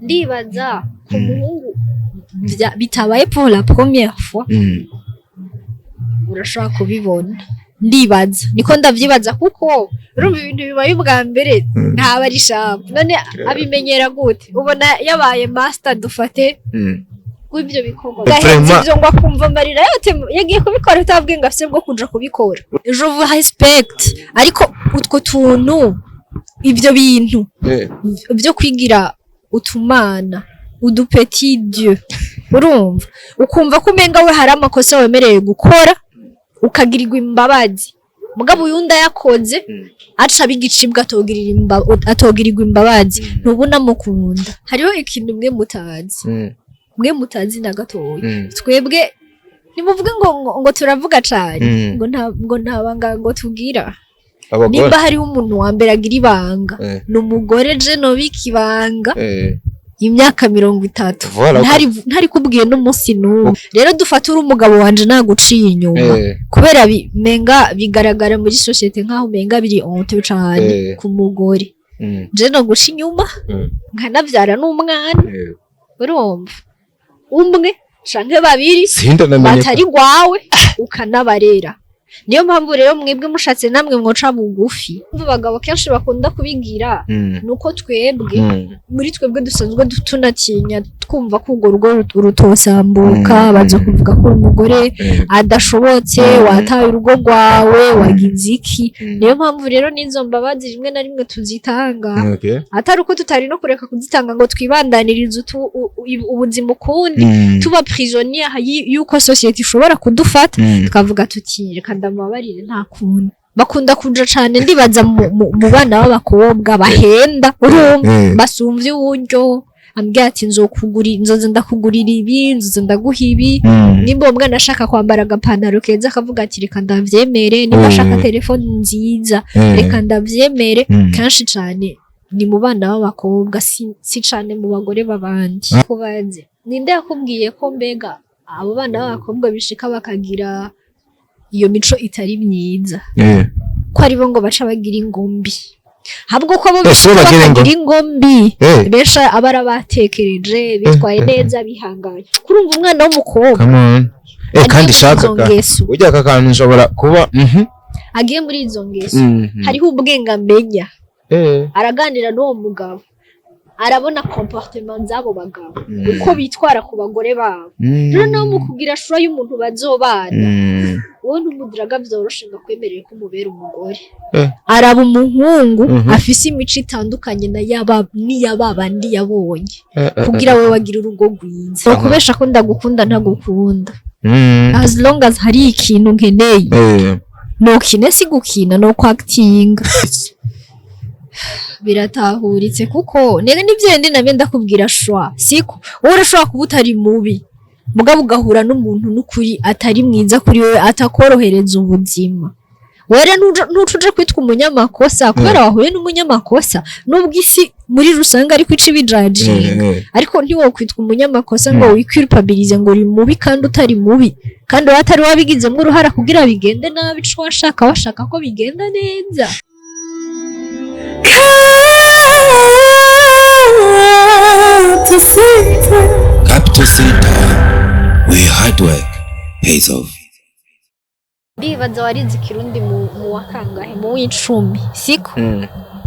Ndibaza ku muhungu bitabaye pour la première fois, urashobora kubibona. Ndibaza, niko ndavyibaza, kuko urumva ibintu bibaye ubwa mbere ntaba ari sharp. None abimenyera gute? Ubona yabaye master, dufate, w'ibyo bikorwa, gahetse ivyo ngo akumva amarira yote yagiye kubikora utabwiye ngo afise bwo kuja kubikora. Je vous respecte, ariko utwo tuntu, ivyo bintu byo kwigira utumana, udu petit dieu, urumva ukumva ko umenga we hari amakosa wemerewe gukora ukagirirwa imbabazi, mugabo uyundi ayakoze aca abigicibwa, atogirirwa imbabazi, ntubona mukunda. Hariho ikintu mwe mutazi, mwe mutazi na gatoya. Twebwe ntimuvuge ngo turavuga cane, ngo nta banga ngo tugira. Abagore. Nimba hariho umuntu wa mbere agira ibanga, ni umugore. Je nobika ibanga imyaka 30 Voilà. ntari kubwiye n'umunsi n'umwe. Rero dufate uri umugabo wanje, naguciye inyuma, kubera menga bigaragara muri société nkaho umenga biri honte cane ku mugore. Je no guca inyuma, nkanavyara n'umwana, urumva, umwe canke babiri Sindanamenye. batari gwawe, ukanabarera. Niyo mpamvu rero mwebwe mushatse namwe mwoca bugufi. Abagabo kenshi bakunda kubigira, nuko twebwe muri twebwe dusanzwe tunatinya, twumva ko urwo rugo rutosambuka, baza kuvuga ko umugore adashobotse, wataye urugo rwawe, wagize iki. Niyo mpamvu rero n'izo mbabazi rimwe na rimwe tuzitanga, atari uko tutari no kureka kuzitanga ngo twibandanirize ubuzima ukundi, tuba prisonnier y'uko société ishobora kudufata, tukavuga tuti: "Reka ndamubabarire, nta kuntu." Bakunda kuja cane, ndibaza, mu bana b'abakobwa bahenda, urumva, basumvye uburyo. Ambwira ati: "Nzokugura, nzoza ndakugurira ibi, nzoza ndaguha ibi." Nimba uwo mwana ashaka kwambara agapantaro keza, akavuga ati: "Reka ndavyemere." Nimba ashaka telefone nziza, "Reka ndavyemere." Kenshi cane ni mu bana b'abakobwa, si cane mu bagore b'abandi. Kubaze, ninde yakubwiye ko mbega abo bana b'abakobwa bishika bakagira iyo mico itari myiza, ko aribo ngo baca bagira ingombi? Ahubwo ko abo Si bo bishika bagira bakagira ingombi, benshi aba arabatekereje, bitwaye neza, bihanganye. Kurumva umwana w'umukobwa Come on. agiye Kandi muri shaka izo ngeso, burya aka kantu nshobora kuba agiye muri izo ngeso, hariho ubwenge amenya. Araganira n'uwo mugabo, arabona comportement z'abo bagabo, uko bitwara ku bagore babo. Rero nawe mu kugira choix y'umuntu bazobana, wowe ntumudiraga vyoroshe ngo akwemerere ko umubera umugore. Araba umuhungu afise imico itandukanye na yaba n'iyaba bandi yabonye, kugira we bagira urugo rwiza. Kubesha ko ndagukunda, ntagukunda. As long as hari ikintu nkeneye, nokine si gukina, no kwactinga biratahuritse, kuko nega nivyo bindi nabyo ndakubwira. Shwa siko wowe urashobora kuba utari mubi, mugabo ugahura n'umuntu n'ukuri atari mwiza kuri wewe, atakorohereza ubuzima. Were ntuca uje kwitwa umunyamakosa kubera wahuye n'umunyamakosa, nubwo isi muri rusange ariko ica ibijajinga, ariko ntiwokwitwa umunyamakosa ngo wikwirupabilize ngo uri mubi kandi utari mubi, kandi wowe atari wabigizemo uruhara kugira bigende nabi. Ico washaka, washaka ko bigenda neza. Capital City. Capital City, where hard work pays off. Ndibaza warize Ikirundi mu wa kangahe? Mu w'icumi, siko?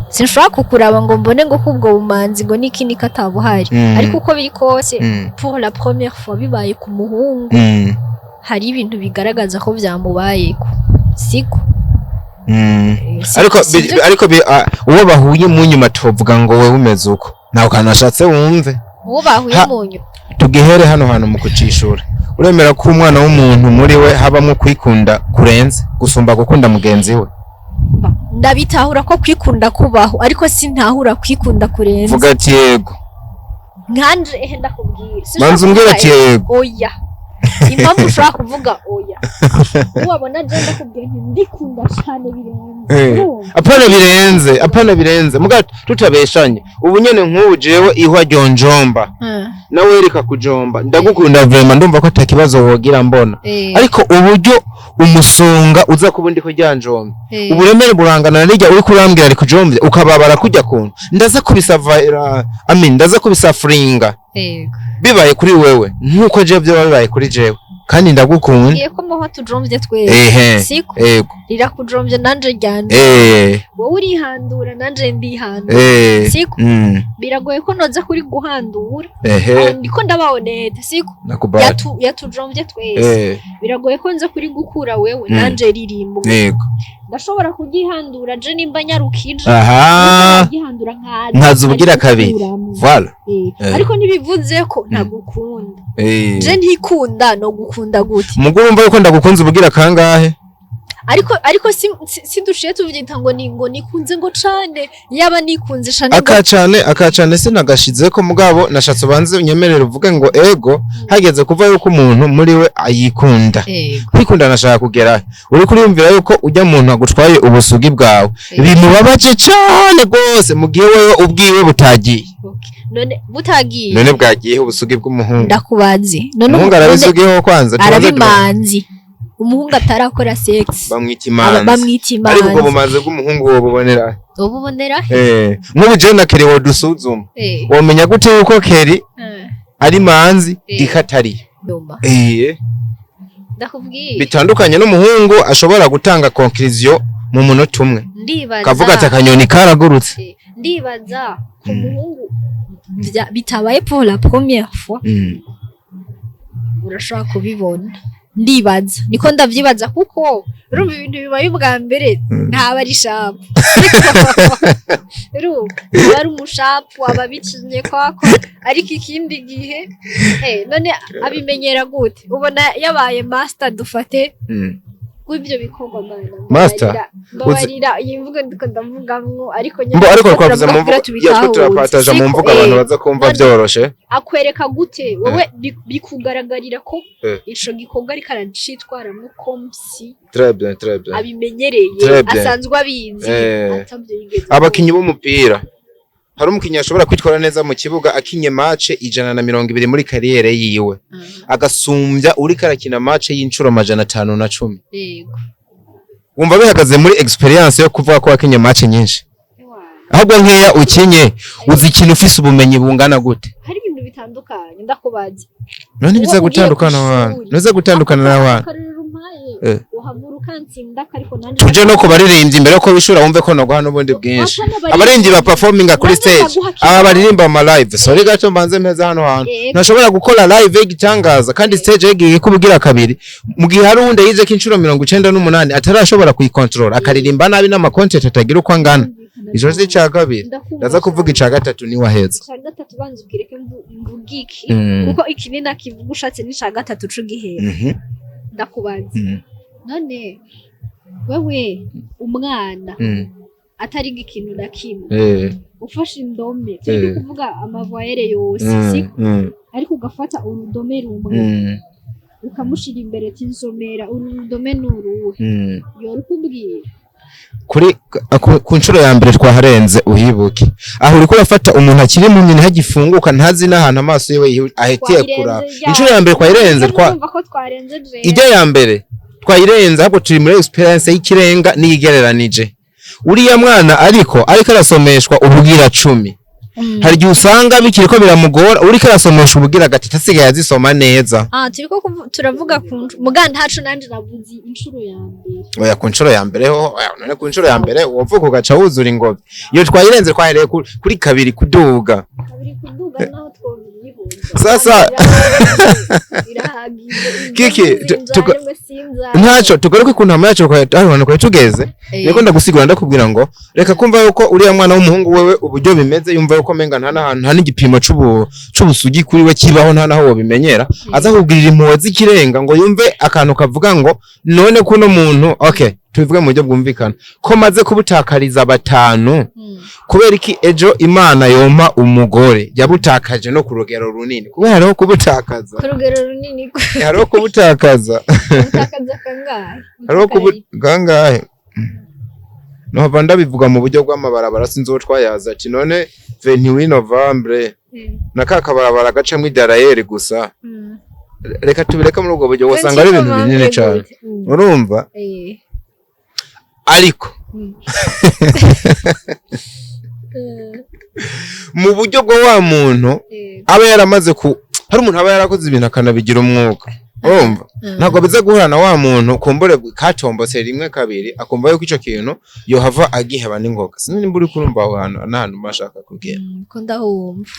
Sinshobora kukuraba ngo mbone ngo kubwo bumanzi ngo niki niki atabuhari, ariko uko biri kose, pour la première fois bibaye ku muhungu, hari ibintu bigaragaza ko byamubayeko, siko? Ariko Sivyo? Ariko uwo bahuye mu nyuma tuvuga ngo wewe umeze uko, ntawe kantu ashatse wumve. Uwo bahuye mu nyuma. Tugihere hano hantu mu kucishura, uremera ko umwana w'umuntu muri we habamwo kwikunda kurenze gusumba gukunda mugenzi we? Ndabitahura ko kwikunda kubaho, ariko sintahura kwikunda kurenze. Vuga ati yego. Nkanje, ehe, ndakubwira. Sinshobora Manza umbwire kuvuga ati yego. Oya, impamvu ushobora kuvuga oya, wabona je ndakubwira nti ndikunda cane birenze. Urumva? Apana birenze, apana birenze, muga tutabeshanye, ubu nyene nk'ubu jewe ihwa ryonjomba, nawe reka kujomba, ndagukunda vraiment, ndumva ko atakibazo wogira mbona, ariko uburyo Umusonga uza kuba ndiko ryanjombe, uburemere burangana na rirya uriko urambwira rikujomvye, ukababara kujya kuntu ndaza kubisavira, I mean, ndaza kubisafuringa. Bibaye kuri wewe nkuko jewe byoba bibaye kuri jewe, kandi ndagukunda. Ngiye ko muho tujomvye twese. Siko? Ego. Rirakujombye nanje ryanje. Wowe urihandura, nanje ndihandura. Siko? Mm. Biragoye ko noza kuri guhandura. Aho ndiko ndabahoneta, siko? Nakubali. Yatujombye twese. Biragoye ko nza kuri gukura wewe, nanje ririmbo. Ndashobora kugihandura je nimba nyarukije. Gihandura nkaza. Nkaza ubugira kabiri. Voilà. Ariko ntibivuze ko ntagukunda. Je ntikunda, no gukunda gute? Umugore, urumva yuko ndagukunze ubugira kangahe? Ariko si dushiye tuvyita ngo ni ngo nikunze ngo cane, yaba nikunze cane ngo Akacane akacane sinagashizeko, mugabo nashatse ubanze unyemerere uvuge ngo ego, hageze kuva yuko umuntu muri we ayikunda. Kwikunda nashaka kugera uri kuriyumvira yuko ujya muntu agutwaye ubusugi bwawe bimubabaje cane gose, mu gihe wewe ubwiwe butagiye. Okay. None butagiye? None bwagiyeho ubusugi bw'umuhungu? Ndakubaze none. Umuhungu arabisugiyeho kwanza, tubanze. Arabimanzi, umuhungu atarakora sex. Bamwita imanzi. Bamwita Ariko ubwo imanzi. bumanzi bw'umuhungu wobubonera? Ububonera? Nk'ubu jewe na Keri wodusuzuma, womenya gute yuko Keri ari manzi dikatari? Ndumva. Ndakubwiye. Bitandukanye n'umuhungu ashobora gutanga conclusion mu munota umwe, Ndibaza kavuga ati akanyoni karagurutse. Ndibaza ku muhungu bitabaye pour la première fois, urashobora kubibona. Ndibaza, niko ndavyibaza, kuko urumva ibintu bibaye ubwa mbere ntaba ari sharp, urumva aba ari umushapu, aba abicinye kwako. Ariko ikindi gihe none abimenyera gute? Ubona yabaye master, dufate, w'ibyo bikorwa, mana? Master? Mbabarira, iyi mvugo ndiko ndavugamwo, ariko Mbo ariko twavuze mu mvugo ya twe turapataja mu mvugo abantu baza kumva byoroshe. Akwereka gute wowe bikugaragarira ko ico gikorwa ariko aracitwaramwo comme si Très bien, très bien. abimenyereye, Très bien. asanzwe abizi, atabyo yigeze? Abakinyi b'umupira, hari umukinyi ashobora kwitwara neza mu kibuga akinye match 120 muri carrière yiwe, agasumbya uriko arakina match y'inshuro 510. Wumva bihagaze muri experience yo kuvuga ko wakinye match nyinshi, ahubwo nkeya ukinye uzikina ufise ubumenyi bungana gute? Hari ibintu bitandukanye, ndakubaza. None biza Uba ugiye gutandukana kw'ishuri. abantu ntuze gutandukana n'abantu. Akarorero umpaye, uhavura ukantsinda, ariko nanje Tuje no ku baririmbyi imbere ko bishura, wumve ko noguha n'ubundi bwinshi. Apana. Abaririmbyi ba performinga kuri Nanjye stage, ndaguha kimwe. aba baririmba ama live, sorry gato mbanze mpeza hano hantu, ntashobora gukora live y'igitangaza kandi stage yagiye kubugira kabiri, mu gihe hari uwundi yizeko inshuro 98 atarashobora kuyikontorora, akaririmba nabi n'ama content atagira uko angana. Ijo si ica kabiri? Ndakumva Ndaza kuvuga cyane. ica gatatu niwaheza. Ica gatatu banza ubwireke mvuge iki, kuko iki ni nakivuga ushatse n'ica gatatu c'ugihera. Ndakubaza. None wewe umwana atariga ikintu na kimwe, ufashe indome, turi kuvuga ama voyelles yose, siko? Ariko ugafata urudome rumwe, ukamushira imbere ati nsomera uru rudome ni uruhe, yora ukubwira? Kuri ku nshuro ya mbere twaharenze, uhibuke aho uriko urafata umuntu akiri mu nyina hagifunguka, ntazi n'ahantu amaso yiwe ahetiye kuraba. Inshuro ya mbere twayirenze twa Urumva ko twarenze jewe. Ijya ya mbere twayirenze, ahubwo turi muri experience y'ikirenga n'iyigereranije. Uriya mwana ariko arasomeshwa ubugira 10, hari igihe usanga bikiri ko biramugora. Uriko arasomesha ubugira gatatu asigaye azisoma neza. Ah, turiko turavuga ku muga ntaco, nanje navuze inshuro ya mbere. Oya, ku nshuro ya mbere ho, oya, none ku nshuro ya mbere wovuka ugaca wuzura ingobyi? Iyo twayirenze, twahereye kuri kabiri kuduga. Kabiri kuduga naho twobyihuza. Birahagije. Kiki, ntaco, tugaruke ku ntama yacu hano hantu twari tugeze. Niko ndagusigura, ndakubwira ngo reka kumva yuko uriya mwana w'umuhungu wewe uburyo bimeze, yumva yuko menga nta n'ahantu, nta n'igipimo c'ubusugi kuri we kibaho, nta naho wobimenyera, aza kugirira impuhwe z'ikirenga ngo yumve akantu kavuga ngo none kuno muntu, okay, tubivuge mu buryo bwumvikana, ko maze kubutakariza batanu, kubera iki ejo Imana yompa umugore yabutakaje no ku rugero runini? Kubera hariho kubutakaza Ku rugero runini? Hariho kubutakaza. Utakaza kangahe? Hariho kubu kangahe? Nohava ndabivuga mu buryo bw'amabarabara, sinzi uwo twayaza ati none 28 novembre na ka kabarabara gacamwo idarayeri gusa. Reka tubireke muri ubwo buryo, wasanga ari ibintu binini cane. Urumva? Ariko mu buryo bwo wa muntu aba yaramaze ku, hari umuntu aba yarakoze ibintu akanabigira umwuga, urumva? Ntabwo biza guhura na wa muntu kumbure katombotse rimwe kabiri, akumva yuko ico kintu yohava agiheba n'ingoga. Sinzi nimba uri kurumva aho hantu n'ahantu bashaka kugera. Ko ndahumva.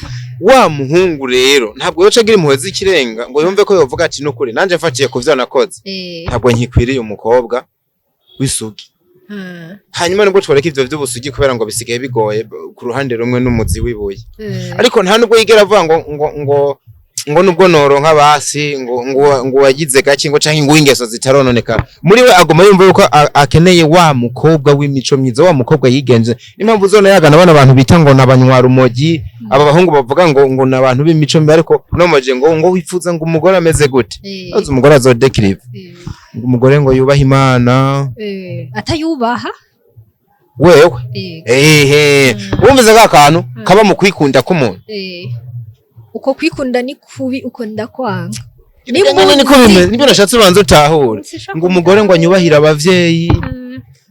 Wa muhungu rero ntabwo yoca agira impuhwe z'ikirenga ngo yumve ko yovuga ati: "Nukuri nanje mfatiye ku vyo nakoze, ntabwo nkikwiriye umukobwa w'isugi." Hanyuma nubwo tworeka ivyo vy'ubusugi, kubera ngo bisigaye bigoye ku ruhande rumwe n'umuzi w'ibuye, ariko nta nubwo yigera avuga ngo nubwo noronka basi ngo wagize gake, ngo canke ngo ingeso zitarononeka. Muri we aguma yumva yuko akeneye wa mukobwa w'imico myiza, wa mukobwa yigenje. Nimpamvu zone yagana bano bantu bita ngo nabanywa rumogi, aba bahungu bavuga ngo nabantu b'imico mibi, ariko nomoje ngo wifuza ngo umugore ameze gute? Azi umugore azodekiriva, ngo umugore ngo yubahe Imana. Atayubaha. Wewe ehe, wumvise ka kantu kaba mu kwikunda k'umuntu. Uko kwikunda ni kubi, uko ndakwanga. Nyine niko bimeze, nibyo nashatse ubanza utahure. Sinshaka. Ngo umugore ngo anyubahire abavyeyi,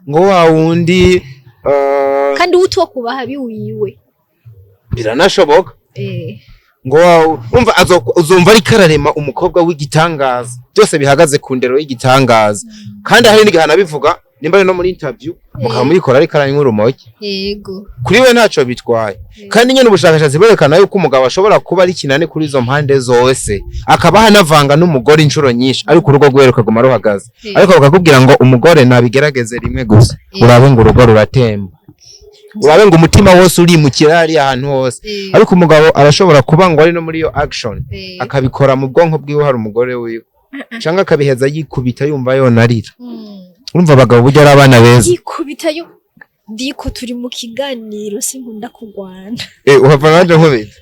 ngo wa wundi Kandi uto kubaha biwiwe. Biranashoboka. Ngo wa umva uzumva ariko ararema umukobwa w'igitangaza, byose bihagaze ku ndero y'igitangaza. Kandi hari n'igihe anabivuga, nimba ari no muri interview mukaba muyikora, ariko aranywa urumogi. Kuri we ntacyo bitwaye. Kandi nyine ubushakashatsi bwerekana yuko umugabo ashobora kuba ari kinani kuri izo mpande zose, akaba hanavanga n'umugore inshuro nyinshi, ariko urugo rwe rukaguma ruhagaze. Ariko bakakubwira ngo umugore nabigerageze rimwe gusa, urabe ngo urugo ruratemba, urabe ngo umutima wose urimukira hariya ahantu hose. Ariko umugabo arashobora kuba ngo ari no muri iyo action, akabikora mu bwonko bwiwe hari umugore wiwe, cyangwa akabiheza yikubita yumva yonarira. Urumva abagabo burya ari abana beza. Yikubitayo ndiko turi mu kiganiro, sinkunda kurwana. Uhava nanje nkubita.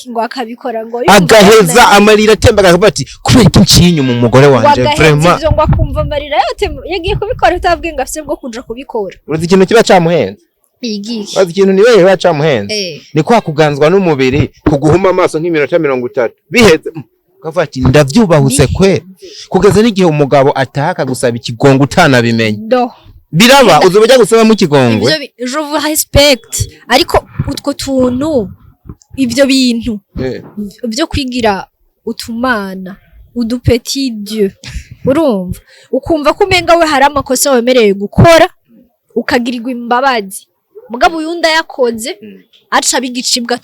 Ngo akabikora ngo yumva Agaheza amarira atemba, akavuga ati: "Kubera iki nciye inyuma umugore ngo wanje?" agaheza Vraiment. Ivyo ngo akumva amarira yote yagiye kubikora utabwenge afise bwo kuja kubikora. Uzi ikintu kiba camuhenze? Igiki? Uzi ikintu niwe kiba camuhenze? Ni kwa kuganzwa n'umubiri, kuguhuma amaso nk'iminota 30, biheze ukavuga ati: "Ndavyubahutse kwe." Kugeza n'igihe umugabo ataha akagusaba ikigongo utanabimenye. Do. Biraba, uzi uburyo agusabamo ikigongwe? Ivyo je vous respecte, ariko utwo tuntu, ivyo bintu byo kwigira utumana, udu petit dieu, urumva ukumva ko umenga we hari amakosa wemerewe gukora ukagirirwa imbabazi, mugabo uyundi ayakoze aca bigicibwa,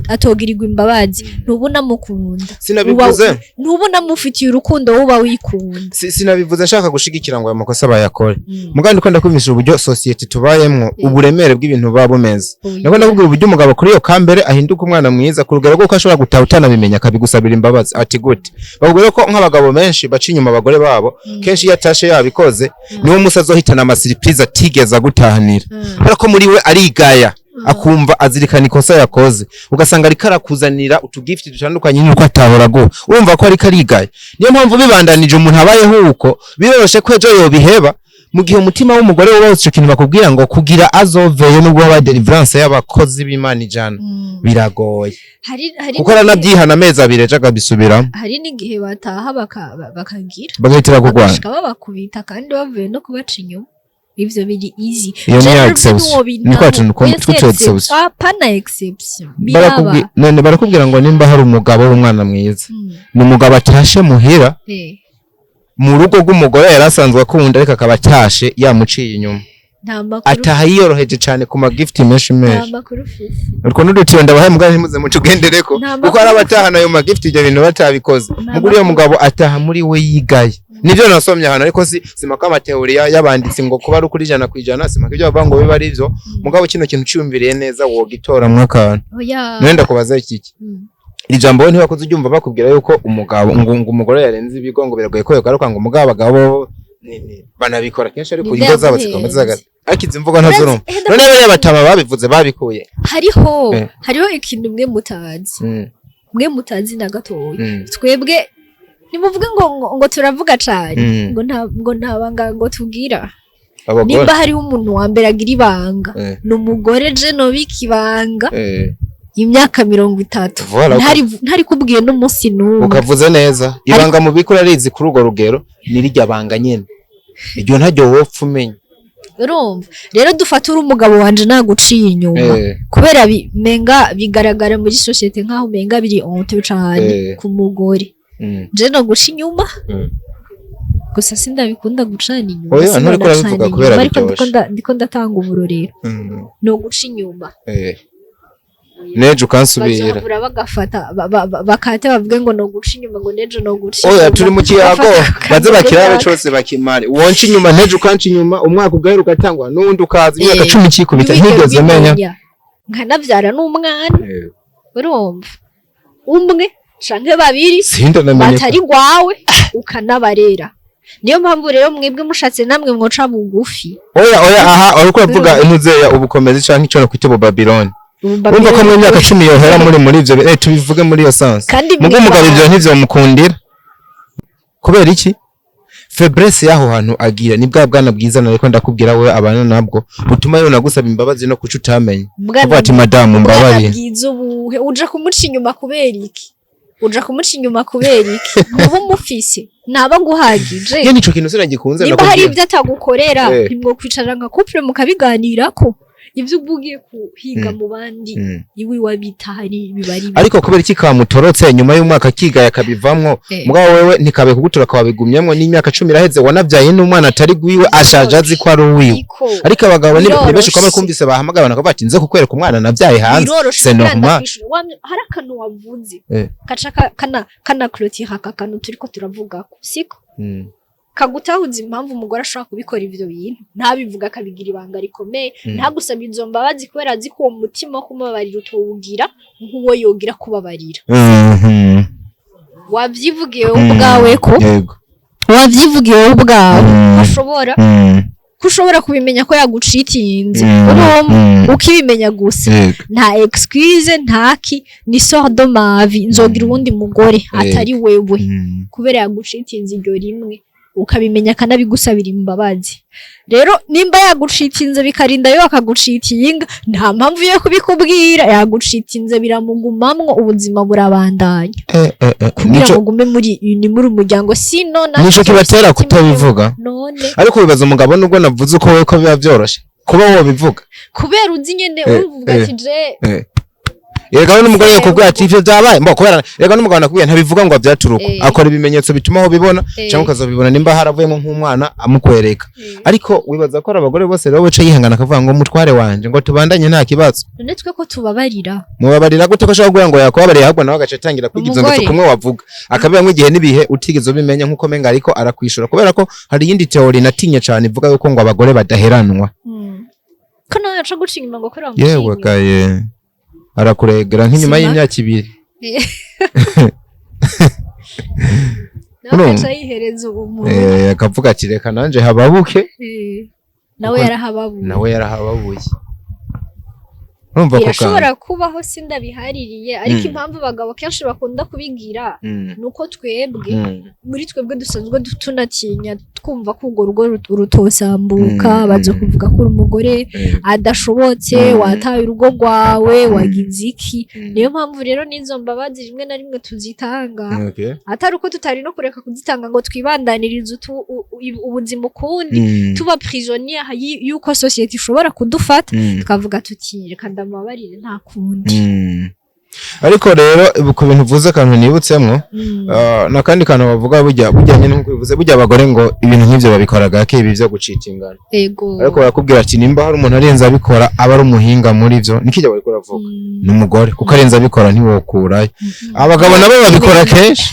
atogirirwa imbabazi, ntubona mukunda. Sinabivuze. Ntubona mufitiye urukundo, wuba wikunda. Sinabivuze nshaka gushigikira ngo ayo makosa bayakore. Mugabo ndiko ndakumvisha uburyo société tubayemwo, uburemere bw'ibintu buba bumeze. Nako ndakubwira uburyo umugabo kuri iyo kambere ahinduka umwana mwiza ku rugero rw'uko ashobora gutaha utanabimenya akabigusabira imbabazi. Ati gute? Bakubwira ko nk'abagabo benshi baca inyuma abagore babo, kenshi iyo atashe yabikoze, niwo musi azohitana ama surprise atigeze agutahanira, kubera ko muri we arigaya, akumva azirikana ikosa yakoze, ugasanga ariko arakuzanira utugifti dutandukanye nuko atahora guha. Urumva ko ariko arigaya. Niyo mpamvu bibandanije umuntu abayeho uko, biroroshe ko ejo yobiheba, mu gihe umutima w'umugore wubatse ico kintu bakubwira ngo kugira azoveyo, nubwo haba deliverance y'abakozi b'Imana 100, biragoye. Hari Kuko aranabyihana amezi 2, ejo akabisubiramo. Hari n'igihe bataha bakagira Bagahitira kurwana. Bagashika babakubita kandi bavuye no kubaca inyuma. Ivyo biri easy. Iyo ni Jewe exception. Ni kwa tuntu tw'utu exception. Apana exception, biraba. None barakubwira ngo nimba hari umugabo w'umwana mwiza, ni umugabo atashe muhira, mu rugo rw'umugore yari asanzwe akunda, ariko akaba atashe yamuciye inyuma. Nta makuru. Ataha yiyoroheje cyane ku magift menshi Nta menshi. makuru ufise. Utwo n'udutiyo ndabahaye, mugabo ntimuze mutugendereko, Nta kuko hari makuru. abatahana ayo magift ibyo bintu batabikoze. Nta Mugo uriya makuru. mugabo ataha muri we yigaye. Nivyo nasomye ahantu, ariko si simaka ama théories y'abanditsi ngo kuba ari ukuri 100%, simaka ibyo bavuga ngo bibe ari byo. Mugabo kino kintu ciyumviriye neza wogitoramwo akantu. Oya. None ndakubaza iki? Iri jambo wowe ntiwakoze uryumva, bakubwira yuko umugabo ngo umugore yarenze ibigo ngo biragoye ko yogaruka, ngo umugabo abagabo banabikora kenshi, ariko Ninde ingo zabo yaguhenze? zikaba zihagaze, ariko izi mvugo ntazurumva? Urazi- None bariya batama babivuze babikuye? Hariho hariho ikintu mwe mutazi, mwe mutazi na gatoya. Twebwe nimuvuge ngo turavuga cane, ngo nta banga ngo tugira. Abagore. Nimba hariho umuntu wa mbere agira ibanga, ni umugore. Je nobika ibanga. Imyaka 30 Voilà, ntari kubwiye n'umunsi n'umwe. Ukavuze neza, ibanga mu bikora arizi kuri urwo rugero ni rirya banga nyene, iryo ntaryo wopfa umenya. Urumva rero, dufate uri umugabo wanje naguciye inyuma, kubera menga bigaragara muri société nkaho menga biri honte cane ku mugore. Je no guca inyuma, gusa sindabikunda gucana inyuma. Oya, Sinona nturiko urabivuga cana kubera inyuma, ariko biryoshe. ndiko ndatanga uburorero no guca inyuma. Nejo ukansubira. Bazohabura bagafata bakate bavuge ngo no guca inyuma, ngo nejo no guca Oya, inyuma. turi mu kiyago. Bafata Baze bakirabe akanya. cose bakimare. Wonca inyuma, ntejo ukanca inyuma, umwaka ugahera ugatangwa n'uwundi ukaza, imyaka 10 ikikubita Ntiwigere ntigeze menya. ubimenya. Nkanavyara n'umwana, urumva, umwe canke babiri Sindanamenye. batari gwawe, ukanabarera. Niyo mpamvu rero mwebwe mushatse namwe mwoca bugufi. Oya, oya, aha uriko uravuga intuzeya ubukomezi canke ico nokwita ubu Babylon. Urumva ko mu myaka 10 yohera muri ivyo, tubivuge muri iyo sens. Kandi Mugo umugabo ivyo ntivyomukundira. Kubera iki? Faiblesse y'aho hantu agira ni bwa bwana bwiza nariko ndakubwira wewe abana nabwo butuma yona gusaba imbabazi no kuca utamenya. Avuga ati: "Madamu, Bwana mbabarire." bwiza ubuhe? Uja kumuca inyuma kubera iki? Uja kumuca inyuma kubera iki? Ntuba umufise, ntaba aguhagije. Iyo nico kintu sinagikunze. Nimba hari Nakubwira. ibyo atagukorera, ntimwokwicara nka couple mukabiganirako? Ibyo uba ugiye kuhiga mu bandi, iwe wabitahari, biba ari bibi. Ariko kubera iki kamutorotse nyuma y'umwaka akigaya akabivamwo? Mugabo wewe ntikabe kugutura wabigumyemwo n'imyaka 10 iraheze, wanabyaye n'umwana atari gwiwe, ashaje azi ko ari uwiwe. Ariko abagabo ni benshi kwaba kumvise bahamagara bakavuga ati: "Nze kukwereka umwana nabyaye hanze." Biroroshe. C'est Kubera normal. ndakwishura. Hari akantu wavuze kaca kana clôture aka kantu turiko turavugako, siko? Kagutahuza impamvu umugore ashobora kubikora ivyo bintu, ntabivuga, akabigira ibanga rikomeye, ntagusaba izo mbabazi, kubera azi ko uwo mutima wo kumubabarira utowugira nk'uwo yogira kubabarira. Wavyivugiye wowe ubwawe ko wavyivugiye wowe ubwawe ashobora ko ushobora kubimenya ko yagucitinze. Urumva, ukibimenya gusa, nta excuse, ntaki, ni sors de ma vie, nzogira uwundi mugore atari wewe, kubera yagucitinze iryo rimwe ukabimenya akanabigusabira imbabazi. Rero nimba yagucitinze bikarinda yo akagucitinga, nta mpamvu yo kubikubwira. Yagucitinze biramugumamwo, ubuzima burabandanya, kugira ngo ugume muri ni muri umuryango, sino Nico kibatera kutabivuga. None Ariko wibaza umugabo, nubwo navuze uko wewe ko biba byoroshe kuba wobivuga. Kubera uzi nyene, uruvuga ati je Erega n'umugore yakubwira ati ivyo byabaye mbo kubera, erega n'umugabo nakubwiye ntabivuga ngo avyaturuko, akora ibimenyetso bituma aho bibona, cyangwa ukazobibona nimba haravuyemo nk'umwana amukwereka. Ariko wibaza ko ari abagore bose rero baca yihangana akavuga ngo: "Mutware wanje," ngo "tubandanye nta kibazo"? None twe ko tubabarira? Mubabarira gute ko ashobora kugira ngo yakubabariye, ahubwo nawe agaca atangira kwiga izo ngeso Umugore. kumwe wavuga akabibamwo igihe n'ibihe utigeze ubimenya, nk'uko menga ariko arakwishura? Kubera ko hari iyindi théorie natinye cane ivuga yuko ngo abagore badaheranwa. Ko nawe aca guca inyuma ngo kubera Yewe wamuciye inyuma. gaye, arakuregera nk'inyuma Sima. y'imyaka 2. Nawe Urumva? agaca yihereza umuntu. Akavuga ati: "Reka nanje hababuke." Nawe yarahababuye. Nawe yarahababuye, urumva ko Birashobora kubaho, sindabihaririye, ariko impamvu abagabo kenshi bakunda kubigira nuko twebwe muri twebwe dusanzwe tunatinya, twumva ko urwo rugo rutosambuka, baza kuvuga ko uri umugore adashobotse, wataye urugo rwawe, wagize iki. Niyo mpamvu rero n'izo mbabazi rimwe na rimwe tuzitanga, atari uko tutari no kureka kuzitanga ngo twibandanirize ubuzima ukundi, tuba prisonnier y'uko société ishobora kudufata, tukavuga tuti: "Reka ndamubabarire, nta kundi." Ariko rero ku bintu uvuze, akantu nibutsemwo, n'akandi kantu bavuga burya bujyanye n'uko bivuze, burya abagore ngo ibintu nk'ivyo babikora gake, ibi vyo gucita ingano. Ariko barakubwira ati nimba hari umuntu arenze abikora, aba ari umuhinga muri vyo, nikijya bariko uravuga, ni umugore, kuko arenze abikora ntiwokurayo. Abagabo nabo babikora kenshi.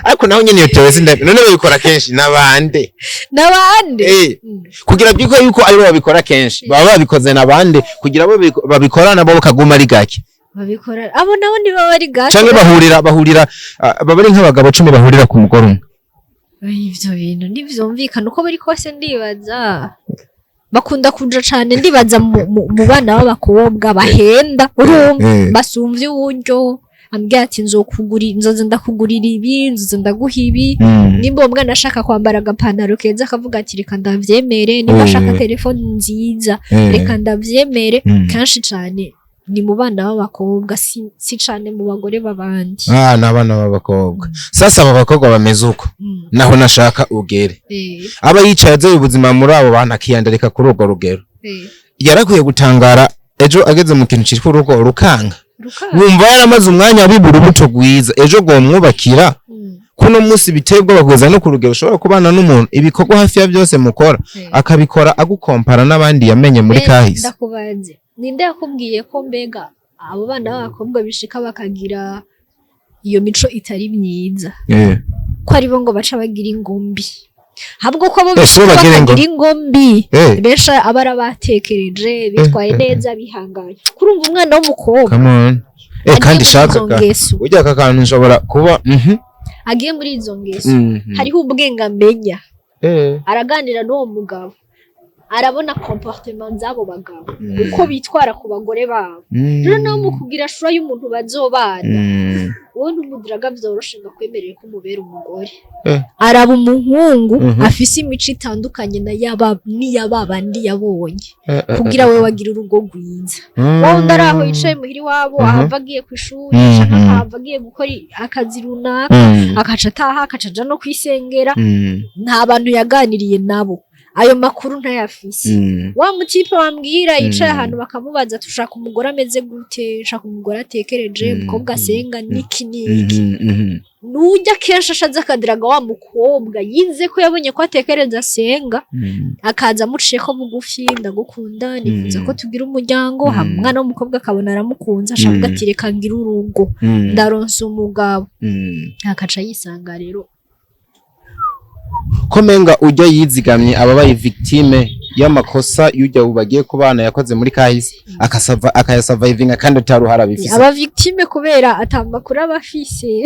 Ariko naho nyene iyo théorie sinda. None babikora kenshi n'abande? N'abandi. Kugira byuko yuko aribo babikora kenshi, baba babikoze n'abande kugira bo babikora nabo bakaguma ari gake? Babikora abo nabo niba bari gake. Canke bahurira, baba ari nk'abagabo 10 bahurira ku mugore umwe. Ivyo bintu ntivyumvikana uko biri kose. Ndibaza bakunda kuja cane, ndibaza mu bana b'abakobwa bahenda, urumva, basumvye uburyo, ambwira ati: "Nzokugurira, nzoza ndakugurira ibi, nzoza ndaguha ibi." Nimba uwo mwana ashaka kwambara agapantaro keza, akavuga ati: "Reka ndavyemere." Nimba ashaka telefone nziza, "Reka ndavyemere." Kenshi cane. Ni mu bana b'abakobwa, si cane mu bagore b'abandi. Ah, ni abana b'abakobwa. Sasa aba bakobwa bameze uko, naho nashaka ugere, aba yicaye azoye ubuzima muri abo bantu, akiyandarika kuri urwo rugero, yarakwiye gutangara ejo ageze mu kintu citwa urugo rukanga. Rukanga. Wumva yaramaze umwanya abibura ubuto bwiza ejo rwomwubakira. Kuno munsi biteye ubwoba kugeza no ku rugero ushobora kubana n'umuntu, ibikorwa hafi ya byose mukora akabikora agukompara n'abandi yamenye muri kahise. Ndakubanze, ninde yakubwiye ko mbega abo bana b'abakobwa bishika bakagira iyo mico itari myiza, ko aribo ngo baca bagira ingombi? Ahubwo ko abo Si bo bishika bagira bakagira ingombi, benshi aba arabatekereje, bitwaye neza, bihanganye. Kurumva umwana w'umukobwa Come on. agiye Kandi muri shaka izo ngeso, burya aka kantu nshobora kuba agiye muri izo ngeso, hariho ubwenge amenya, araganira n'uwo mugabo, arabona comportement z'abo bagabo, uko bitwara ku bagore babo. Rero nawe mu kugira choix y'umuntu bazobana, wowe ntumudiraga vyoroshe ngo akwemerere ko umubera umugore. Araba umuhungu afise imico itandukanye na yaba n'iyaba bandi yabonye, kugira we wagira urugo rwiza. Wowe undi ari aho yicaye muhira iwabo, ahava agiye ku ishuri, canke akahava agiye gukora akazi runaka, akaca ataha, akaca aja no kwisengera, nta bantu yaganiriye nabo, ayo makuru ntayafise. Wa mutipe wambwira yicaye ahantu bakamubaza, "Tushaka umugore ameze gute?" "Shaka umugore atekereje, umukobwa asenga, niki niki." Nujya kenshi ashaze akadiraga wa mukobwa yize ko yabonye ko atekereza, asenga, akaza amuciye ko bugufi: "Ndagukunda, nifuza ko tugira umuryango." Hama umwana w'umukobwa akabona aramukunze, ashavuga ati: "Reka ngire urugo, ndaronsa umugabo." Akaca yisanga rero. Ko menga ujya yizigamye ababaye victime y'amakosa y'ujya bagiye kubana yakoze muri kahise, akasava akayasurvivinga kandi ataruhara bifise. Aba victime kubera atamakuru aba afise,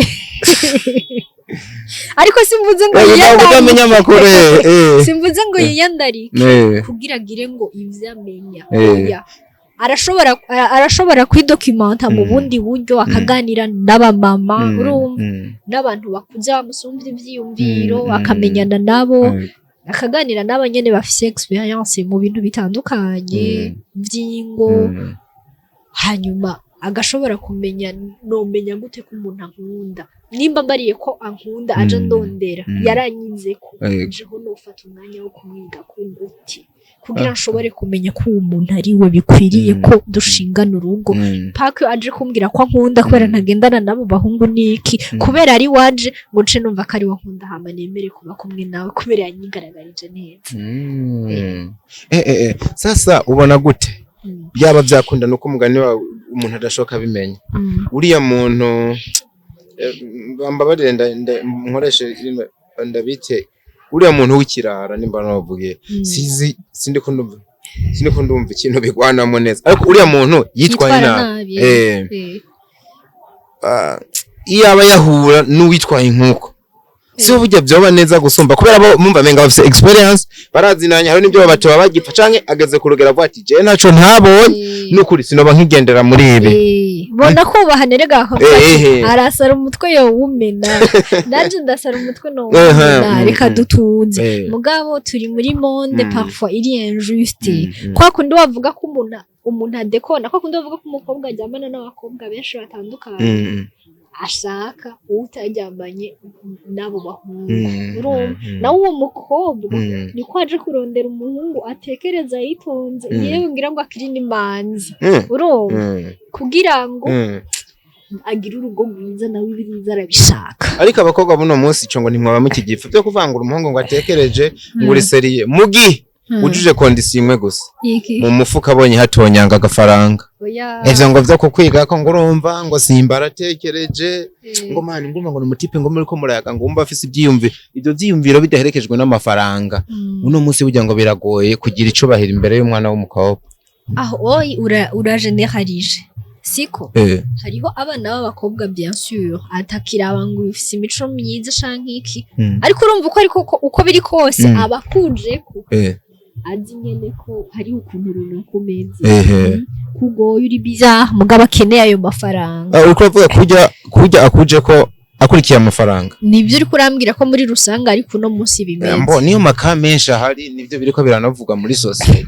ariko simvuze ngo Ntabwo utamenya amakuru. Simvuze ngo yiyandarike kugira agire ngo ivyo amenya. Oya, arashobora kwidocumenta mu bundi buryo, akaganira n'abamama, urumva, n'abantu bakuze bamusumvya ivyiyumviro, akamenyana nabo, akaganira n'abo nyene bafise experience mu bintu bitandukanye vy'ingo, hanyuma agashobora kumenya: nomenya gute ko umuntu ankunda? Nimba mbariye ko ankunda, aje ndondera, yaranyizeko, jeho nofata umwanya wo kumwiga ko gute kugira nshobore kumenya ko uwo muntu ari we bikwiriye ko dushingana urugo? Paka aje kumbwira ko ankunda kubera ntagendana n'abo bahungu niki, kubera ari waje ngo nce numva ko ari we ankunda, hama nemere kuba kumwe nawe kubera yanyigaragarije neza. Sasa ubona gute byaba byakunda nuko umugani wawe umuntu adashoka abimenya, uriya muntu, bambabarire nkoreshe rino, ndabite uriya muntu w'ikirara, nimba navugiye, sizi, sindiko ndumva ikintu bigwanamo neza, ariko uriya muntu yitwaye Yitwara nabi, nabi. Iyo aba yahura n'uwitwaye nk'uko, si burya byoba neza gusumba, kubera bo mumva menga bafise experience, barazinanye, hari n'ibyo babatoba bagipfa, canke ageze ku rugero avuga ati: "Jewe ntaco ntabonye, nukuri sinoba nkigendera muri ibi." Bona kubahana erega. Arasara umutwe yowumena, nanje ndasara umutwe nowumena, reka dutunze. Mugabo turi muri monde parfois iri injuste. Kwa kundi wavuga ko umuntu adekona, kwa kundi bavuga ko umukobwa aryamana n'abakobwa benshi batandukanye, ashaka utaryamanye n'abo bahungu, urumva, nawe uwo mukobwa niko aje kurondera umuhungu atekereza yitonze, yewe ngira ngo akiri n'imanzi, urumva, kugira ngo agire urugo rwiza, nawe ibyiza arabishaka. Ariko abakobwa buno munsi ico ngo ntimwaba mukigipfa byo kuvangura umuhungu ngo atekereje, ngo uri sérieux mugi ujuje condition imwe gusa, Iki? mu mufuka abonye hatonyanga agafaranga. Oya. Ivyo ngo vyo kukwiga ko ngo urumva ngo simba aratekereje, ngo mani ngumva ngo numutipe ngo muriko murayaga, ngo wumva afise ivyiyumviro, ivyo vyiyumviro bidaherekejwe n'amafaranga, uno munsi burya ngo biragoye kugira icubahiro imbere y'umwana w'umukobwa. Aho oyi urageneralije, siko? Hariho abana b'abakobwa, bien sûr, atakiraba ngo ufise imico myiza canke iki, ariko urumva uko ariko uko biri kose, abakujeko azi nyene ko hariho ukuntu runaka umeze, kugoye, uri bizarre, mugabo akeneye ayo mafaranga. Ah, uriko uravuga kurya akuje ko akurikiye amafaranga. Nibyo uriko urambwira ko muri rusange, ariko uno munsi bimeze. Mbo niyo maka menshi ahari, nivyo biriko biranavuga muri société.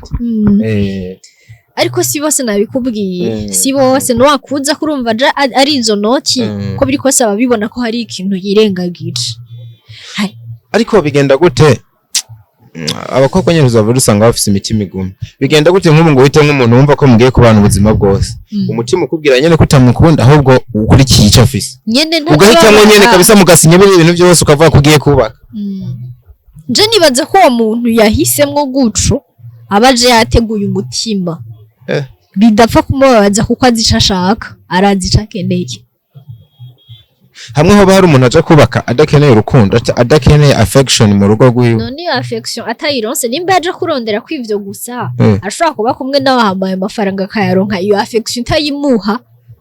Ariko si bose, nabikubwiye. Si bose. Nuwakuza kurumva aja ari izo noti, ko biri kose ababibona ko hari ikintu yirengagije. Ariko bigenda gute? Abakobwa nyine uzava usanga bafise imitima igumye. Bigenda gute nk'ubu ngo uhite nk'umuntu wumva ko mugiye kubana ubuzima bwose, umutima ukubwira nyene ko utamukunda, ahubwo ukurikiye ico afise, Nyene ugahitamwo nyene ntakibabara. kabisa, mugasinya biriya ibintu byose, ukavuga ko ugiye kubaka? Je nibaza ko uwo muntu yahisemwo guco aba aje yateguye umutima. Bidapfa kumubabaza kuko azi ico ashaka, arazi ico akeneye. Hamwe hoba hari umuntu aja kubaka adakeneye urukundo, adakeneye affection mu rugo rwiwe? None iyo affection atayironse, nimba yaje kurondera kw'ivyo gusa, ashobora kuba kumwe n'abahambaye amafaranga akayaronka, iyo affection itayimuha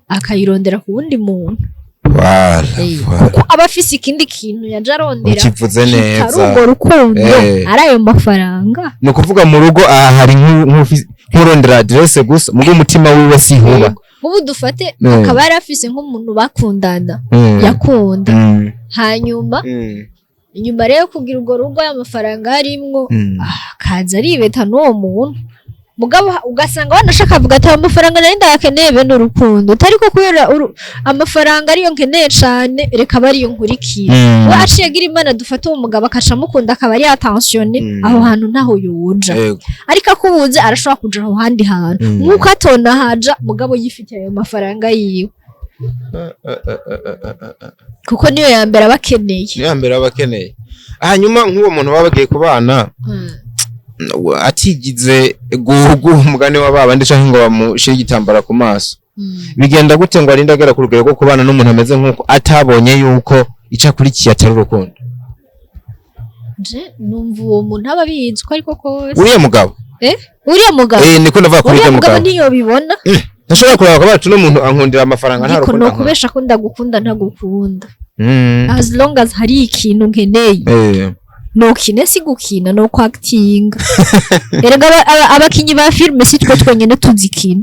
akayirondera ku wundi muntu. Voilà, voilà. Kuko aba afise ikindi kintu yaje arondera Ukivuze kitari neza. urwo rukundo, ari ayo mafaranga. Ni ukuvuga mu rugo aha hari nk'urondera adresse gusa, mugo umutima wiwe sihuba. Yego. Nk'ubu dufate akaba yari afise nk'umuntu bakundana, yakunda, hanyuma inyuma rero kugira urwo rugo y'amafaranga harimwo, akaza aribeta n'uwo muntu. Mugabo ugasanga wanashaka avuga ati: "Ayo mafaranga nari ndayakeneye bene urukundo, utari ko kubera amafaranga ariyo nkeneye cane, reka abe ariyo nkurikira." We aciye agira Imana, dufate uwo mugabo akaca amukunda, akaba ari attentionné, aho hantu ntaho yoja. Ariko akubuze arashobora kuja aho handi hantu, nk'uko atona haja mugabo yifitiye ayo mafaranga yiwe, kuko niyo ya mbere aba akeneye. Niyo ya mbere aba akeneye. Hanyuma nk'uwo muntu baba bagiye kubana atigize guhugu umugani wa babandi canke ngo bamushire igitambara ku maso, bigenda gute ngo arinde agera ku rugero rwo kubana n'umuntu ameze nk'uko atabonye yuko icyo akurikiye atari urukundo? Je numva uwo muntu aba abizi ko ariko kose. Uriya mugabo? Eh, uriya mugabo. Eh, niko ndavuga kuri Uriya uriya mugabo mugabo. ntiyobibona. Ntashobora kureba ko bacu n'umuntu ankundira amafaranga, nta Ariko rukundo ankunda. nokubesha ko ndagukunda ntagukunda. As long as hari ikintu nkeneye, nokine si gukina, no kwactinga. Erega abakinyi ba filime si twe twenyene tuzikina.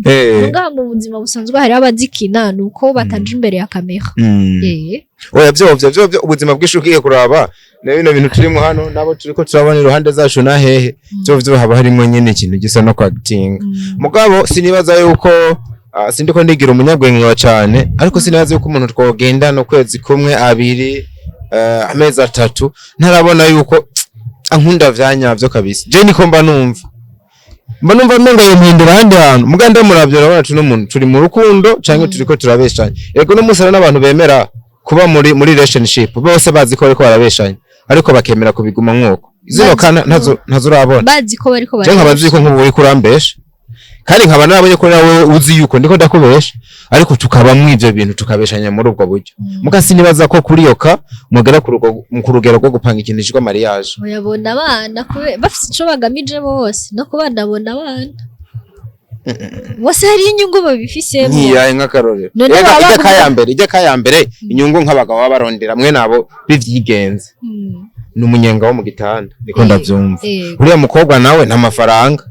Ngaha mu buzima busanzwe hariho abazikina, nuko bataja imbere ya kamera. Oya, vyovyo ubuzima bwinshi ugiye kuraba na bino bintu turimo hano nabo turiko turabona iruhande zacu na hehe, vyovyo haba harimwo nyene ikintu gisa no kwactinga. Mugabo sinibaza yuko sindiko ndigira umunyabwenge wa cane, ariko sinibaza yuko umuntu twogendana ukwezi kumwe, abiri, amezi 3, ntarabona yuko ankunda vyanyavyo kabisa. Je niko mba numva menga yompindura ahandi hantu. Muga ndamuravye, urabona tuno muntu turi mu rukundo canke turiko turabeshanya. Yego, no munsi hari n'abantu bemera kuba muri relationship bose bazi ko bariko barabeshanya, ariko bakemera kubiguma nk'uko. Zino Bazi kana ntazo urabona. Bazi ko bariko Je nkaba nzi ko nk'ubu uriko urambesha, kandi nkaba narabonye ko nawe uzi yuko ndiko ndakubesha, ariko tukaba ivyo bintu tukabeshanya muri ubwo buryo. Muga sinibaza ko kuri iyo ka mugera ku rugero rwo gupanga ikintu citwa mariage. Bayabona abana bafise ico bagamije bose, no kubana bona abana bose hari inyungu babifisemo. Nkiyahe nk'akarorero? None Ega, baba ijya kaya mbere inyungu nk'abagabo baba barondera mwe nabo bivyigenze ni umunyenga wo mu gitanda, niko ndavyumva. Uriya mukobwa nawe nta mafaranga.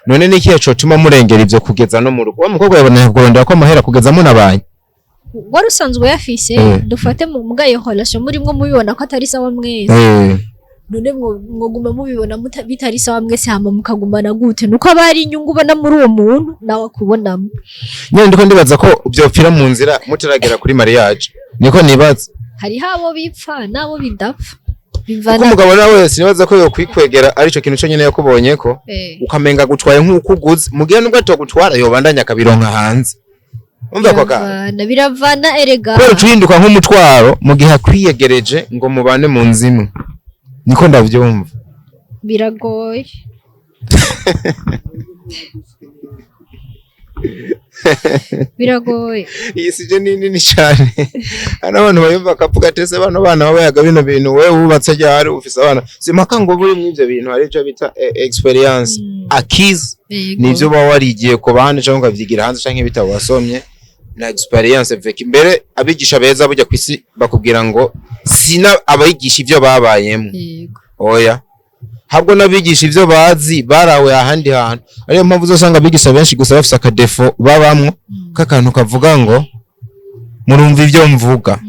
None ni ikihe cotuma murengera ivyo kugeza no mu rugo? Wa mukobwa yabona kurondera ko amahera kugeza munabanye. Wari usanzwe uyafise. Dufate mu mbwa iyo relation murimwo mubibona ko atari sawa mwese, none mwoguma mubibona bitari sawa mwese, hama mukagumana gute? Nuko aba hari inyungu ubona muri uwo muntu nawe akubonamo. Nyene ndiko ndibaza ko vyopfira mu nzira mutaragera kuri mariage, niko nibaza. Hariho abo bipfa n'abo bidapfa. Kuko Bivana. umugabo nawe sinibaza ko yokwikwegera arico kintu conyene yakubonye ko ukamenga gutwaye nk'uko uguze, mugihe nubwo atogutwara yobandanya akabironka hanze. Umva ko ka Biravana, biravana erega. Kubera ucuhinduka nk'umutwaro mu gihe akwiyegereje ngo mubane mu nzu imwe, niko ndavyumva. Biragoye, biragoye. Iyi sije ni nini cyane. Hari abantu bayumva bakavuga ati: "Ese bano bana babayaga bino bintu? Wewe wubatse ryari? Ufise abana?" Simpaka ngo buri mw'ivyo bintu hari ico bita experience acquise. Nivyo uba warigiye ku bandi canke ukavyigira hanze canke ibitabo wasomye na experience vécue. Mbere abigisha beza burya kw'isi bakubwira ngo sina abigisha ivyo babayemo. Oya, habwo n'abigisha ivyo bazi barawe ahandi hantu. Ariyo mpamvu uzosanga abigisha benshi gusa bafise akadefo babamwo k'akantu kavuga ngo: "Murumva ivyo mvuga,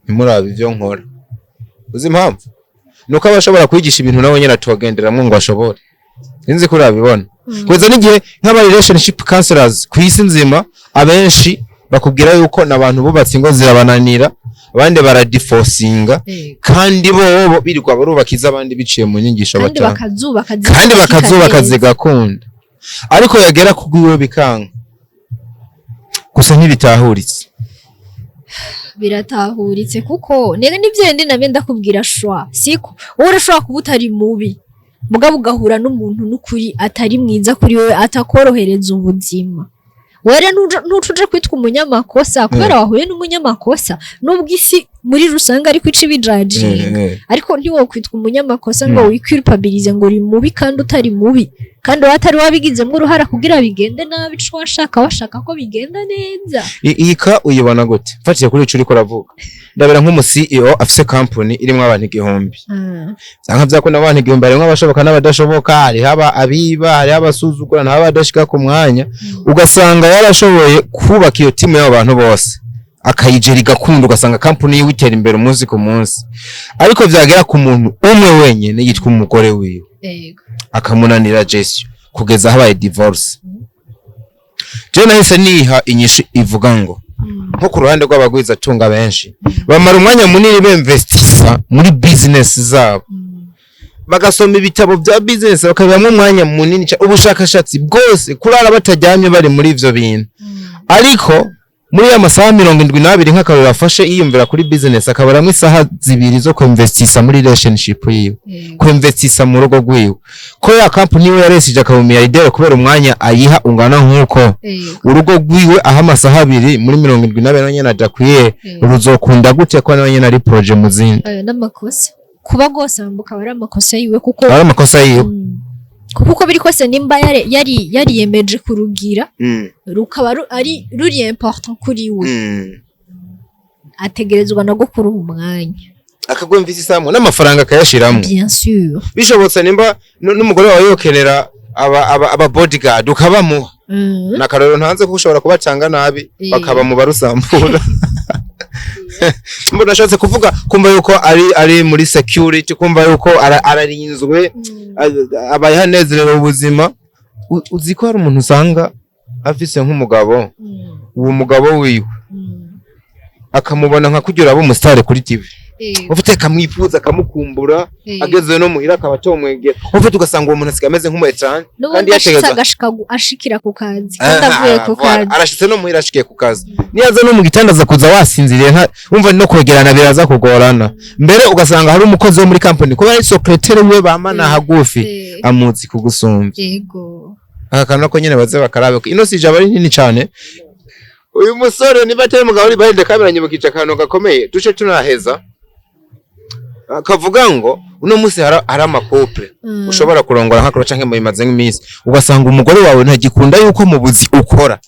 ntimurabe ivyo nkora." Uzi impamvu? Nuko aba ashobora kwigisha ibintu nawe nyene atogenderamwo ngo ashobore. Sinzi ko urabibona. Kugeza n'igihe nk'aba relationship counselors ku isi nzima abenshi bakubwira yuko n'abantu bubatse ingo zirabananira, abandi baradifosinga, kandi bobo birirwa barubakiza abandi biciye mu nyigisho kandi batanga, bakazubaka, kandi zikubakika bakazubaka neza. Zigakunda, ariko yagera ku rwiwe bikanga. Gusa ntibitahuritse. Biratahuritse, kuko nega nibyo bindi nabyo ndakubwira shwa, siko wowe urashobora kuba utari mubi, mugabo ugahura n'umuntu n'ukuri atari mwiza kuri wowe, atakorohereza ubuzima. Were ntuca uje kwitwa umunyamakosa kubera wahuye n'umunyamakosa, nubwo isi muri rusange ariko ica ibijajinga, ariko ntiwokwitwa umunyamakosa ngo wikwirupabilize ngo uri mubi kandi utari mubi, kandi wowe atari wabigizemo uruhara kugira bigende nabi. Ico washaka, washaka ko bigenda neza. Iyi ka uyibona gute? Mfatiye kuri ico uriko uravuga, ndabera nk'umu CEO afise company irimwo abantu 1000, canke vyako n'abantu 1000, harimwo abashoboka n'abadashoboka, hariho abiba, hariho abasuzugura, hariho abadashika ku mwanya. Ugasanga yarashoboye kubaka iyo timu y'abo bantu bose, akayigera igakunda, ugasanga company yiwe itera imbere umunsi ku munsi, ariko vyagera ku muntu umwe wenyene yitwa umugore wiwe, akamunanira gestion kugeza habaye divorce. Je nahise niha inyishu ivuga ngo nko ku ruhande rw'abagwizatunga benshi bamara umwanya munini bemvestisa muri business zabo, bagasoma ibitabo bya business, bakabibamwo umwanya munini ubushakashatsi bwose, kurara bataryamye bari muri ivyo bintu, ariko muri ya masaha 72 nk'akarorero afashe yiyumvira kuri business, akabaramwo isaha 2 zo kuinvestisa muri relationship yiwe, kuinvestisa mu rugo rwiwe, ko ya company we yaresije akaba milliardaire kubera umwanya ayiha ungana nk'uko urugo rwiwe aho amasaha 2 muri 72 nayo nyene adakwiye, ruzokunda gute ko nayo nyene ari projet mu zindi? Ayo n'amakosa, kuba rwose ambuka ari amakosa yiwe, kuko ari amakosa yiwe. Kuko uko biri kose, nimba yari yariyemeje kurugira, rukaba ari ruri important kuri we, ategerezwa no kuruha umwanya. Akagwemvisa isamwo n'amafaranga akayashiramwo. Bien sûr. Bishobotse nimba n'umugore wawe yokenera aba bodyguard, ukabamuha. Nakarorero ntanze, kuko ushobora kubacanga nabi, bakaba mu barusambura. Mbona nashatse kuvuga kumva yuko ari muri security, kumva yuko ararinzwe, abayeho anezerewe ubuzima. Uzi ko hari umuntu usanga afise nk'umugabo, uwo mugabo wiwe akamubona nka kugira abo umusitari kuri TV, ufite akamwifuza, akamukumbura, ageze no muhira akaba atomwegera, ufite ugasanga uwo muntu asigaye ameze nk'umu étranger, kandi n'ubundi ashitse yategerezwa agashika ashikira ku kazi, kandi avuye ku Voilà, kazi. Arashitse no muhira, ashikiye ku kazi, niyaza no mu gitanda aza kuza wasinziriye, nka wumva no kwegerana biraza kugorana. Mbere ugasanga hari umukozi wo muri company, kuba ari secrétaire we bamana hagufi, amuzi kugusumba. Aka kantu ko nyene baze bakarabe ino sije aba ari nini cane. Uyu musore niba atari mugabo uri behind camera, nyibukije akantu gakomeye duce tunaheza, kavuga ngo uno munsi hari ama couple ushobora kurongora nk'akaro canke mubimaze nk'iminsi, ugasanga umugore wawe ntagikunda yuko mu buzi ukora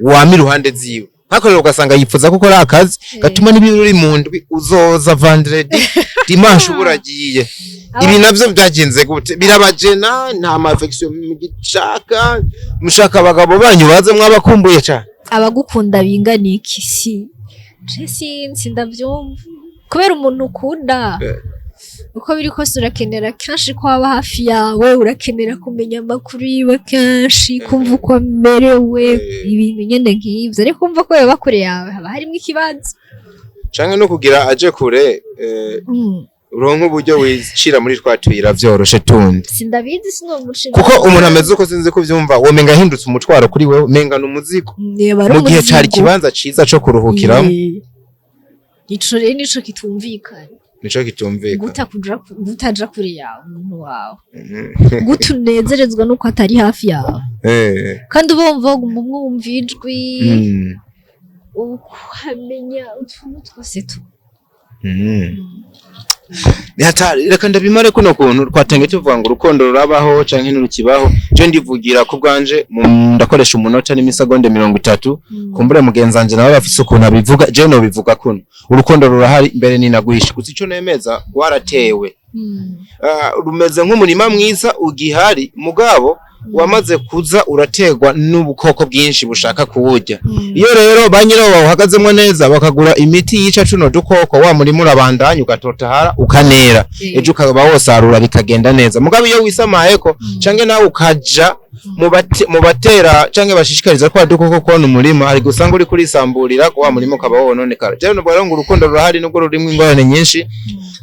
wama iruhande ziwe. Nkakorera, ugasanga yifuza ko ukora akazi gatuma n'ibiri uri mu ndwi uzoza vendredi, dimanche uba uragiye. Ibi navyo byagenze gute? Birabajena? Nta ma affection mugishaka? Mushaka abagabo banyu baze mwabakumbuye cane? Abagukunda bingana iki? Si je sinzi, ndavyumva, kubera umuntu ukunda, uko biri kose urakenera kenshi ko aba hafi yawe, urakenera kumenya amakuru yiwe kenshi, kumva uko amerewe, ibintu nyene nk'ivyo. Ariko kumva ko yoba kure yawe, haba harimwo ikibazo. Canke no kugira aje kure, uronke uburyo wicira muri twa tuyira vyoroshe tundi. Sindabizi, sinomucira. Kuko umuntu ameze uko, sinzi ko uvyumva, womenga ahindutse umutwaro kuri wewe, menga ni umuzigo, Yaba ari mu gihe cari umuzigo. ikibanza ciza co kuruhukiramo. Ico rero nico kitumvikana. Nico kitumvikana. Gutaja kure yawe umuntu wawe, guta unezerezwa nuko atari hafi yawe, kandi uba wumva waguma umwumva ijwi, ukamenya utuntu twose tu. Ni hatari. Reka ndabimare kuno kuntu twatangiye tuvuga ngo urukundo rurabaho canke ntirukibaho. Je ndivugira ku bwanje, ndakoresha umunota n'imisegonde 30, kumbure mugenzi wanje nawe bafise ukuntu abivuga. Je nobivuga kuno: urukundo rurahari, mbere ninagwisha. Gusa ico nemeza, rwaratewe. Rumeze nk'umurima mwiza ugihari, mugabo wamaze kuza urategwa n'ubukoko bwinshi bushaka kuwurya. Iyo rero ba nyirawo bawuhagazemo neza, bakagura imiti yica tuno dukoko, wa murima urabandanya ugatotahara, ukanera, ejo ukaba wosarura bikagenda neza. Mugabo iyo wisamayeko canke nawe ukaja Mu batera canke bashishikariza kwa dukoko kona umurima, hari gusanga uri kurisamburira ko wa murima ukaba wononekara. Jewe nubwo rero ngo urukundo rurahari, nubwo rurimo ingorane nyinshi,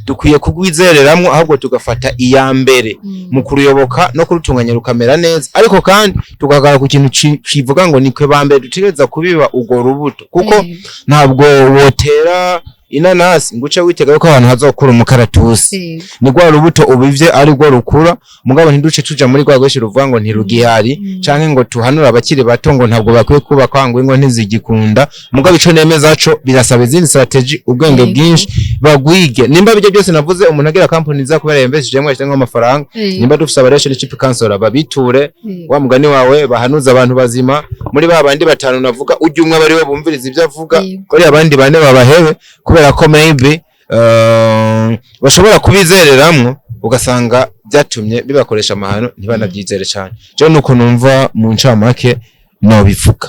dukwiye kugwizereramwo, ahubwo tugafata iya mbere mu kuruyoboka no kurutunganya rukamera neza. Ariko kandi tugahagarara ku kintu kivuga ngo nitwe ba mbere dutegereza kubiba urwo rubuto, kuko ntabwo wotera inanasi ngo uce witega yuko ahantu hazokura umukaratusi. Ni rwa rubuto ubivye ari rwo rukura. Mugabo ntiduce tuja muri rwa rweshi ruvuga ngo ntirugihari, canke ngo tuhanure abakiri bato ngo ntabwo bakwiye kubaka, ngo ingo ntizigikunda. Mugabo ico nemeza co, birasaba izindi strategy, ubwenge bwinshi, bagwige. Nimba bijya byose navuze, umuntu agira company za kubera yemvesijemwo, yashizemwo amafaranga, nimba dufise aba relationship counselor, babiture. Wa mugani wawe, bahanuza abantu bazima muri ba bandi batanu navuga, ujya umwe bari we bumviriza ibyo avuga, bariya abandi bane babahebe, kubera ko maybe bashobora kubizereramwo, ugasanga byatumye bibakoresha amahano, ntibanabyizere cyane. Jewe nuko numva mu ncamake nobivuga.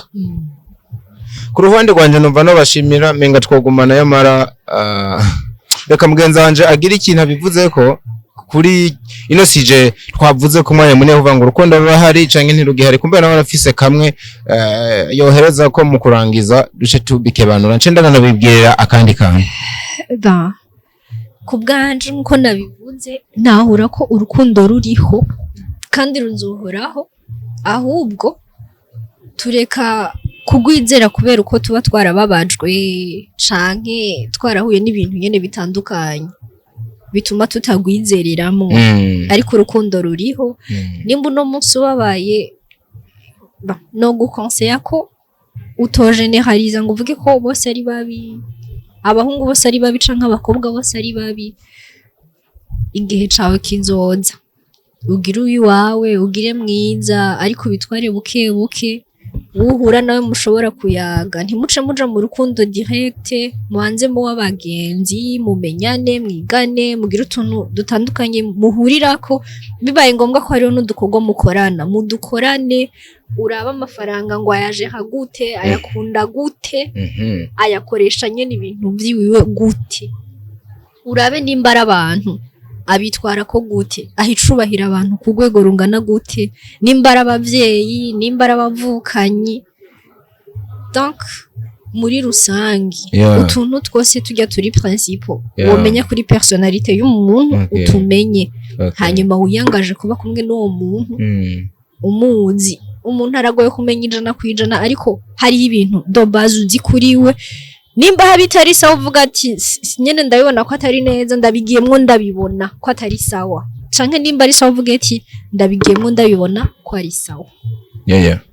Ku ruhande rwanje numva nobashimira, menga twogumana, yamara reka mugenzi wanje agira ikintu abivuze ko kuri ino sujet twavuze ko umwanya munini uvuga ngo urukundo rurahari canke ntirugihari. Kumbe nawe arafise kamwe yohereza ko mu kurangiza duce tubikebanura, nce ndananabibwirira akandi kantu. Ba, ku bwanje, nkuko nabivuze, nahura ko urukundo ruriho kandi ruzohoraho, ahubwo tureka kugwizera kubera uko tuba twarababajwe canke twarahuye n'ibintu nyene bitandukanye bituma tutagwizereramwo. Ariko urukundo ruriho. Nimba uno munsi ubabaye, no gukonseya ko utogeneraliza ngo uvuge ko bose ari babi, abahungu bose ari babi canke abakobwa bose ari babi. Igihe cawe kizoza, ugire uwiwawe, ugire mwiza, ariko ubitware buke buke. Uhura nawe mushobora kuyaga, ntimuce muja mu rukundo direct. Mubanze muba abagenzi, mumenyane, mwigane, mugire utuntu dutandukanye muhurirako. Bibaye ngombwa ko hariho n'udukorwa mukorana, mudukorane. Urabe amafaranga ngo ayajeha gute, ayakunda gute, ayakoresha nyene ibintu vyiwiwe gute. Urabe nimba ari abantu abitwara ko gute, aha icubahira abantu ku rwego rungana gute, nimba ari abavyeyi, nimba ari abavukanyi, donc muri rusangi utuntu twose tujya turi principaux womenya kuri personnalité y'umuntu, utumenye, hanyuma wiyangaje kuba kumwe n'uwo muntu. Umuzi umuntu aragoye kumenya 100%, ariko hariho ibintu de base uzi kuri we. Nimba haba itari sawa, uvuga ati: Nyene ndabibona ko atari neza, ndabigiyemwo ndabibona ko atari sawa." Canke nimba ari sawa, uvuge ati: "Ndabigiyemwo ndabibona ko ari sawa."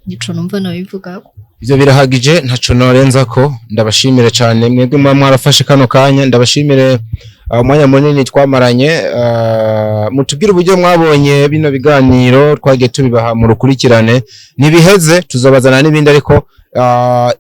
Nico numva nabivugako. Ivyo birahagije, ntaco norenza ko. Ndabashimire cyane mwebwe muba mwarafashe kano kanya. Ndabashimire umwanya munini twamaranye. Mutubwire uburyo mwabonye bino biganiro twagiye tubibaha mu rukurikirane. Ntibiheze, tuzobazana n'ibindi, ariko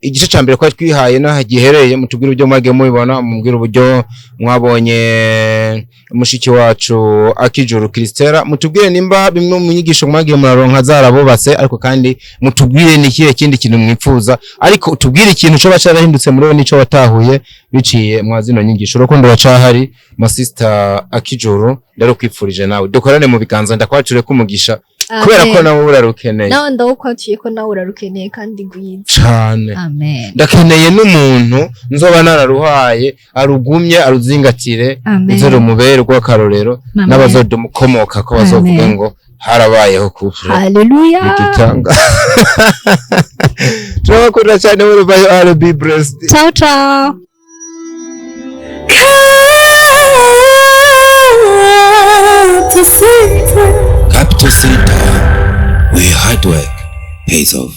igice ca mbere twari twihaye naho gihereye. Mutubwire uburyo mwagiye mubibona, mubwire uburyo mwabonye mushiki wacu Akijuru Christella, mutubwire nimba bimwe mu nyigisho mwagiye muraronka zarabubatse, ariko kandi mutubwire ni ikihe kindi kintu mwipfuza, ariko tubwire ikintu coba carahindutse muri we nico watahuye biciye mwa zino nyigisho. Urukundo ruracahari. Masista Akijuru, ndarukwipfurije nawe, dukorane mu biganza, ndakwature kumugisha kubera ko nawe urarukeneye. Nawe ndawukwatuye ko nawe urarukeneye kandi gwiza. Cane. Amen. Ndakeneye n'umuntu nzoba nararuhaye arugumye, aruzingatire. Amen. Uze rumubere rw'akarorero Amen. n'abazodukomoka ko bazovuga Amen. ngo harabayeho couple Haleluya. igitanga. Turabakunda cyane muri bayo. Are be blessed. Ciao ciao. Capital City. Capital Center, where hard work pays off.